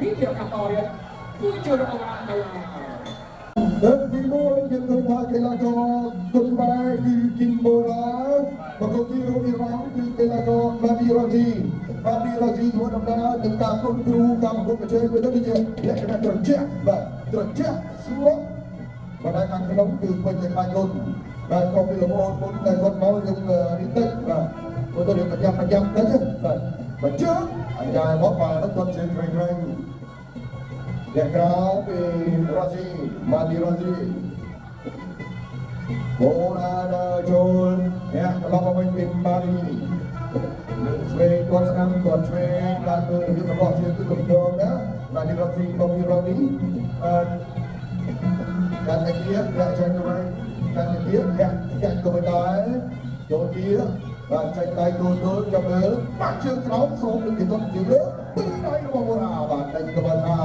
មានឱកាសតទៀតគឺជារបស់ទៅ លើកទី1យើងឃើញថាកីឡាករគុណខ្មែរគឺគីមបូរ៉ាបង្គោលទីរូបអ៊ីរ៉ង់គឺកីឡាករម៉ាឌីរ៉ូស៊ីម៉ាឌីរ៉ូស៊ីធ្វើដំណើរនឹងការគុណគ្រូការប្រកួតប្រជែងវាទៅជាលក្ខណៈត្រជាក់បាទត្រជាក់ស្លុកបាទខាងក្នុងគឺពេញតែខ្លាចគុណបាទក៏ពីលំអនមុនតែគាត់មកយើងនេះតិចបាទគាត់ទៅប្រចាំប្រចាំតិចបាទបើជើងអាយ៉ាមកបាទគាត់ជើងក្រែងក្រែងអ្នកក្រៅពីរ៉ូស៊ីម៉ាឌីរ៉ូស៊ីបូណាដើចូលអ្នកត្រឡប់មកវិញពីម៉ាឌីឆ្វេងគាត់ស្ដាំគាត់ឆ្វេងបានមើលរបៀបរបស់ជាគឺកំដងណាម៉ាឌីរ៉ូស៊ីក៏ពីរ៉ូនីអឺកាន់តែទៀតអ្នកចាញ់ទៅវិញកាន់តែទៀតអ្នកចាញ់ក៏មិនដែរចូលទៀតបាទចាញ់ដៃទូទូចាំមើលបាក់ជើងក្រោមសូមនឹងគេគាត់ជើងលើពីដៃរបស់បូរ៉ាបាទដៃក៏បានថា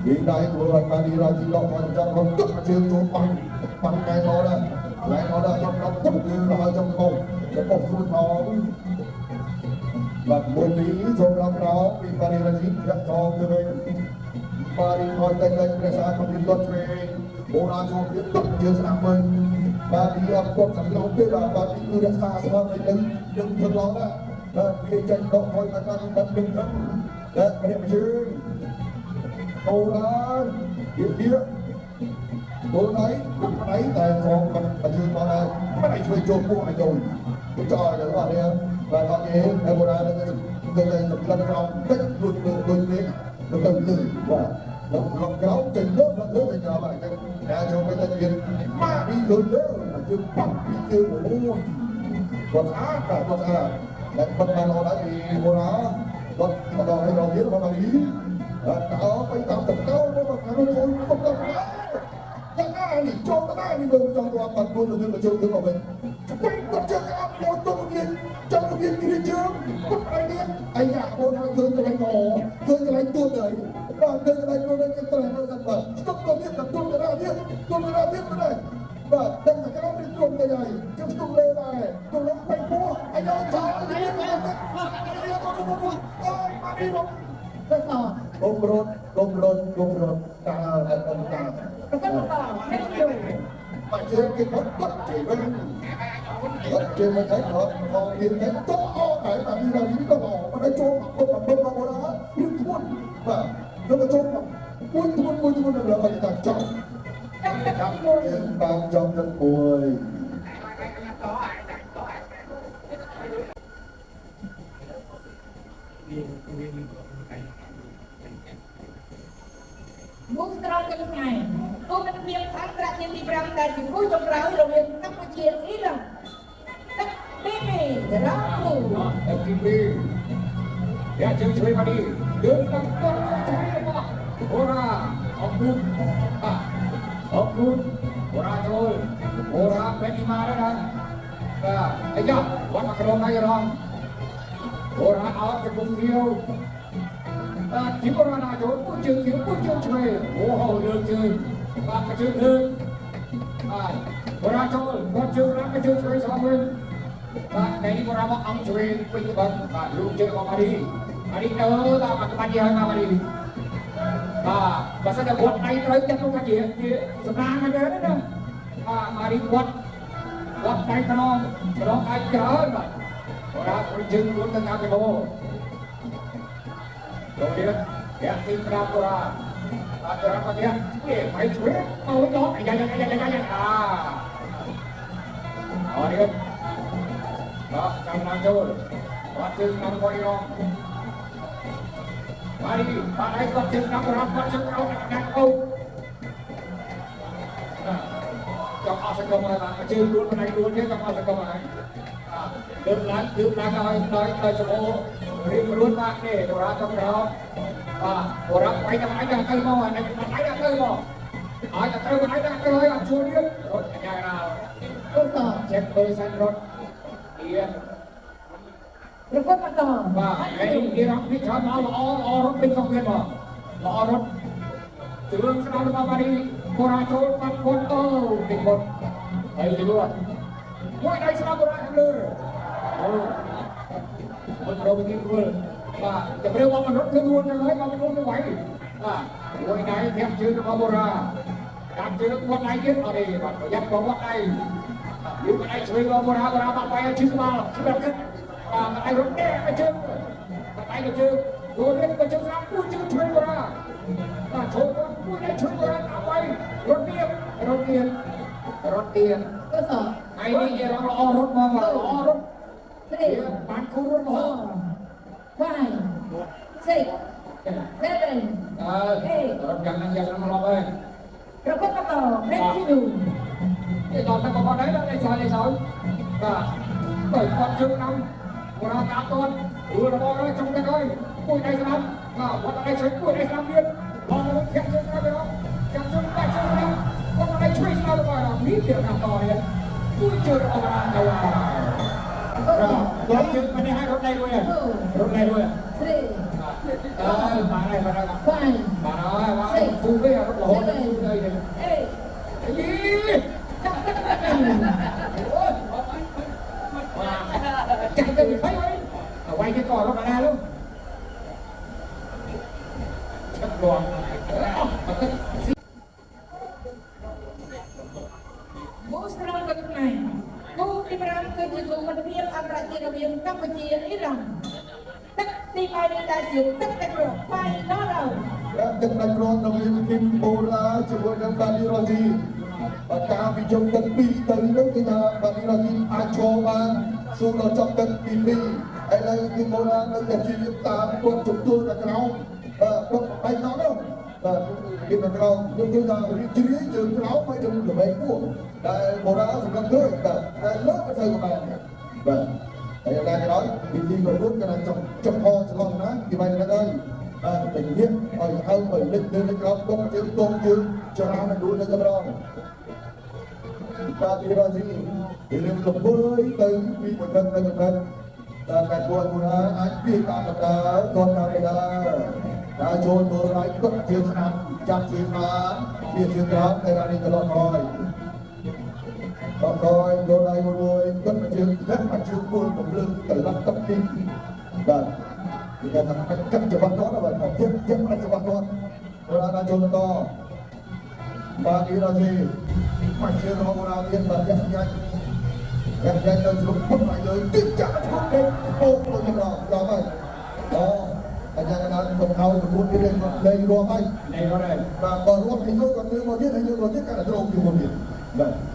ពីដៃធ្វើឲ្យម៉ាឌីរ៉ូស៊ីដកថយចាំរំទឹកជើងចូលបាំងបាំងណែមកដែរណែមកដែរចំដល់ទឹកជើងរហើយចំកោចំកោស្រួលថងបាទមួយពីរសូមរំក្រោពីម៉ាឌីរ៉ូស៊ីចាក់ថងទៅវិញម៉ាឌីថយតែតែព្រះសាកំពីលត់ឆ្វេងបូរ៉ាចូលទៀតទឹកជើងស្ដាំវិញបាទទីអត់គាត់សម្លុតទេបាទបាទទីគឺរក្សាស្មារតីនឹងនឹងធ្វើឡងណាបាទវាចេញដកថយទៅកាន់បាត់នឹងទៅតែម្នាក់ជើងអូរ៉ាទៀតទៀតអូណៃណៃតែសងមិនជើងមកដែរមិនឲ្យជួយចូលពួកឲ្យចូលចោលទៅអត់ទេបាទអត់ទេតែបូរ៉ានឹងទៅទៅសម្លឹងក្រោមតិចលួចលួចពេកទៅទៅលឺបាទលំលំក្រោមចេញលើលើទៅក្រោមអញ្ចឹងតែចូលទៅទៅទៀតម៉ានេះលុយលើជើងប៉ាក់ពីជើងអូយគាត់ស្អាតបាទគាត់ស្អាតតែគាត់បានល្អដែរពីបូរ៉ាគាត់ម្ដងហើយម្ដងទៀតមកនេះបាទតើទៅតាមតកោមកខាងនោះចូលមកដល់យ៉ាងណានេះចូលទៅណានេះមើលចង់ទៅបាត់ខ្លួនទៅចូលទៅមកវិញវិញគាត់ជើងអត់យកទៅទៀតចង់ទៅទៀតគ្រាជើងគាត់អីនេះអាយ៉ាបងហើយឃើញកន្លែងកឃើញកន្លែងទួតហើយបាទឃើញកន្លែងទួតនេះត្រូវមើលសិនបាទស្តុកទៅទៀតទៅទួតទៅទៀតទួតទៅទៀតទៅដែរបាទដឹងតែក្រោមនេះទួតទៅហើយជើងស្តុកលើដែរទួតលើបែកពោះអាយ៉ាចោលនេះនេះនេះក៏ទៅអើយមកនេះមកតែថាកុំរត់កុំរត់កុំរត់តាអត់អត់តា ប្រកបបន្តនេះគឺ បាច់ជើងគេគាត់គាត់ជើងវិញគាត់ជើងមិនthấyគាត់មកមានតែតអតែតែមានដល់នេះក៏មកតែចូលមកមកមកមកដល់រឿងធ្ងន់បាទយកទៅចូលមួយធ្ងន់មួយធ្ងន់ដល់គាត់ថាចង់ ចាប់ទឹកមួយ យើងតាមចំទឹកមួយ មូស្រងទាំងថ្ងៃគូមិត្តភាពអន្តរជាតិទី5ដែលជាគូចុងក្រោយរវាងកម្ពុជាអ៊ីរ៉ង់ទឹកទី2រ៉ាគូ ទឹកទី2អ្នកជើងឆ្វេងមកនេះយើងស្ដាប់គាត់ឆ្វេងរបស់បូរ៉ាអរគុណបាទអរគុណបូរ៉ាចូលបូរ៉ាពេញមកដែរណាបាទអាយ៉ាវត្តមកក្រុមហើយរងបូរ៉ាអត់ទៅគុំខៀវបាទទីបូរ៉ាណាចូលពូជើងខៀវពូជើងឆ្វេងអូហូលើកជើងបាទកជើងលើកបាទបូរ៉ាចូលគាត់ជើងណាកជើងឆ្វេងសងវិញបាទថ្ងៃនេះបូរ៉ាមកអង្គឆ្វេងពេញបាទបាទលោកជើងរបស់ម៉ារីម៉ារីទៅតាមក្បាច់ហើយមកម៉ារីបាទបើសិនតែគាត់ដៃត្រូវចិត្តនោះថាជាសំណាងមែនទេណាបាទម៉ារីគាត់គាត់ដៃខ្នងខ្នងអាចច្រើនបាទបូរ៉ាគាត់ជើងខ្លួនទៅតាមទៅមកចូលទៀតយ៉ាទីក្រាបបូរ៉ាបាទបូរ៉ាគាត់ទៀតនេះបៃឆ្វេងមកដល់អាយ៉ាយ៉ាយ៉ាយ៉ាយ៉ាអាអរទៀតបាទចាំឡើងចូលគាត់ជើងក្នុងគាត់រងបាទនេះបាទឯងគាត់ជើងក្នុងរងគាត់ជើងក្រោមដាក់អូចង់អស់សកម្មហើយបាទជើងខ្លួនផ្នែកខ្លួនទៀតចង់អស់សកម្មហើយបាទលើកឡើងលើកឡើងឲ្យដល់ដល់ចំហរៀបរួនបាទនេះបរាចុងក្រោមបាទបរាវាយតែឯងទៅមកឯងឯងទៅមកឲ្យតែត្រូវឯងទៅហើយអត់ជួនទៀតរត់អញ្ញាណា ទៅត ចេះមើលសិនរត់ទៀត ប្រកបបន្ត បាទហើយគេរកនេះច្រើនមកល្អល្អរត់ពេញសងទៀតមកល្អរត់ជឿងស្ដាប់របស់ម៉ារីបូរ៉ាចូលបាត់គាត់អូតិចគាត់ហើយទៅមួយដៃស្ដាប់បូរ៉ាខាងលើអូមួយប្រវិធីគល់បាទតែព្រាវមករត់គឺនួនទៅហើយមកនួនទៅไหว បាទ មួយដៃធាក់ជើងរបស់បូរ៉ា ដាក់ជើងមាត់ដៃទៀត អត់ទេ បាទ ប្រយ័ត្នក៏មាត់ដៃយូរ ដៃឆ្វេងរបស់បូរ៉ា បូរ៉ាបាត់បាយ ឈឺក្បាល ឈឺដល់គិត បាទ ដៃរត់ដេកជើង ដៃក៏ជើងចូលទៀត ក៏ជើងស្ដាំ មួយជើងឆ្វេងបូរ៉ា បាទ ចូលមួយដៃឆ្វេងបូរ៉ា ដាក់បាយ រត់ទៀត រត់ទៀត រត់ទៀត ក៏ស ថ្ងៃនេះគេរងល្អ រត់មកល្អ រត់បានគូ រត់ល្អ 5 6 7 អើរត់យ៉ាងហ្នឹង យ៉ាងហ្នឹងឡប់ហើយ ប្រកបបន្ត continue គេដល់តែក៏ដែរ ដល់សយសយ បាទ បើគាត់ជើងណាំបូរ៉ាតាមតនរួលរបស់ហើយ ចុងទៅហើយ មួយដៃស្ដាំ បាទ គាត់ដៃឆ្វេង មួយដៃស្ដាំទៀត បងមកធាក់ជើងក្រោយទៅ ចាំជើងបាក់ជើងស្ដាំ គាត់ដៃឆ្វេងស្ដាំរបស់នេះទៀត តាមតនេះ មួយជើងរបស់បូរ៉ាទៅ គាត់ជើងនេះឲ្យរត់ដៃមួយ រត់ដៃមួយ 3 អើបានហើយ បានហើយ 5 បានហើយ បានហើយ ស៊ូវិញរត់រហូតទៅអី 8 យីអូយចាញ់ទៅ 20 ហើយ វាយគេក៏រត់ដែរ លោកឆឹកលងអស់ គូស្រងកខ្មែរ គូទី 5 គឺជាគូមិត្តភាពអន្តរជាតិរវាងកម្ពុជាអ៊ីរ៉ង់ ទឹកទី 3 នេះដែលជាទឹកតែគ្រាប់ final round ទឹកដាច់គ្រាប់រវាងគីមបូរ៉ាជាមួយនឹងបាលីរ៉ូស៊ី បាទ កាលពីជុំទឹក 2 ទៅនោះ គឺថាបាលីរ៉ូស៊ីអាចឈរបានស៊ូដល់ចប់ទឹកទី 2 ឥឡូវគីមបូរ៉ានៅតែព្យាយាមតាមគាត់ជំទួលដល់ក្រោម បាទ គាត់បែកណោះនោះ បាទ ពីក្រោមខ្ញុំគឺថារីករាយជើងក្រោមហើយនឹងល្បែងពោះដែលបូរ៉ាសម្រាប់ឃើញ បាទ តែលើកមិនសូវក៏បាន បាទ ហើយយ៉ាងណាក៏ដោយ វិធីប្រកួតកណ្ដាលចុងចុងផងច្រឡំណាគេបាយទៅហើយ បាទ ពញាឲ្យហើមឲ្យលិចលើលិចក្រោម ទុកជើង ទុកជើងច្រើនដួលនៅកម្រង បាទ ទីរ៉ាស៊ីរឿងលំវើយទៅពីមួយទឹកទៅមួយទឹក បាទ តែគួរគួរអាចពីតាមដំណើរ គាត់តាមដំណើរដើរចូលមើលហើយ គាត់ជើងស្ដាំចាប់ជើងបាន វាជើងក្រោមតែរ៉ានេះត្រឡប់ក្រោយដល់ក្រោយ ចូលដៃមួយមួយ គាត់មកជើងធាក់មកជើងគួលកំលឹងត្រឡប់ទឹកទី បាទ គេថាកាត់ច្បាស់គាត់ បាទ ជើងជើងកាត់ច្បាស់គាត់ បូរ៉ាដល់ចូលបន្ត បាទ អ៊ីរ៉ាស៊ីមកជើងរបស់បូរ៉ាទៀត បាទ យ៉ាក់ញ៉ាច់យ៉ាក់ញ៉ាច់ទៅជ្រុំពុតឲ្យលើទីចាក់ឈុតទេ ពោកទៅម្ដងដល់ហើយ អូ អាចារ្យដល់កុំឲ្យប្រកួតទៀត គាត់លេងរួមហើយ លេងរត់ហើយ បាទ បើរួមឲ្យយកគាត់លើមកទៀត ហើយយកមកទៀត កាន់តែត្រង់ជាងមុនទៀត បាទ។